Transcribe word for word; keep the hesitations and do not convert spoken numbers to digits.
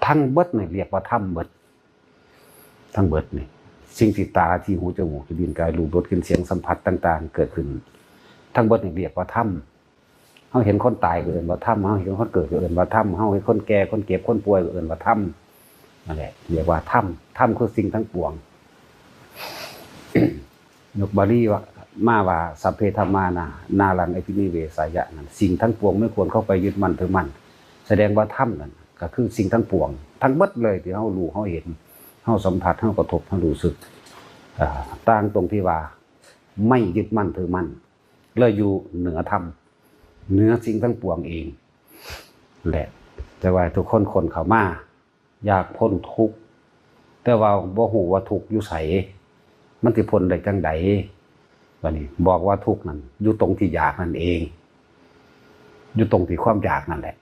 ทั้งเบิดนี่เรียกว่าธรรมเบิด ทั้งเบิดนี่ สิ่งที่ตา ที่หู จมูก ที่ลิ้น กาย รูป รส กลิ่น เสียง สัมผัสต่างๆ เกิดขึ้น ทั้งเบิดนี่เรียกว่าธรรม เฮาเห็นคนตายก็เอิ้นว่าธรรม เฮาเห็นคนเกิดก็เอิ้นว่าธรรม เฮาเห็นคนแก่ คนเจ็บ คนป่วยก็เอิ้นว่าธรรม นั่นแหละ เรียกว่าธรรม ธรรมคือสิ่งทั้งปวง ยกบาลีว่า มาว่า สัพเพธัมมานา นารังอภินิเวสายะ นั่น สิ่งทั้งปวงไม่ควรเข้าไปยึดมั่นถือมั่น แสดงว่าธรรมนั่นก็คือสิ่งทั้งปวง ทั้งเบิดเลยที่เฮารู้ เฮาเห็น เฮาสัมผัส เฮากระทบ เฮารู้สึก อ่า ต่างตรงที่ว่า ไม่ยึดมั่นถือมั่น เลยอยู่เหนือธรรม เหนือสิ่งทั้งปวงเอง แหละ แต่ว่าทุกคนคนเข้ามา อยากพ้นทุกข์ แต่ว่าบ่ฮู้ว่าทุกข์อยู่ไส มันสิพ้นได้จั่งใด บัดนี้บอกว่าทุกข์นั่นอยู่ตรงที่อยากนั่นเอง อยู่ตรงที่ความอยากนั่นแหละ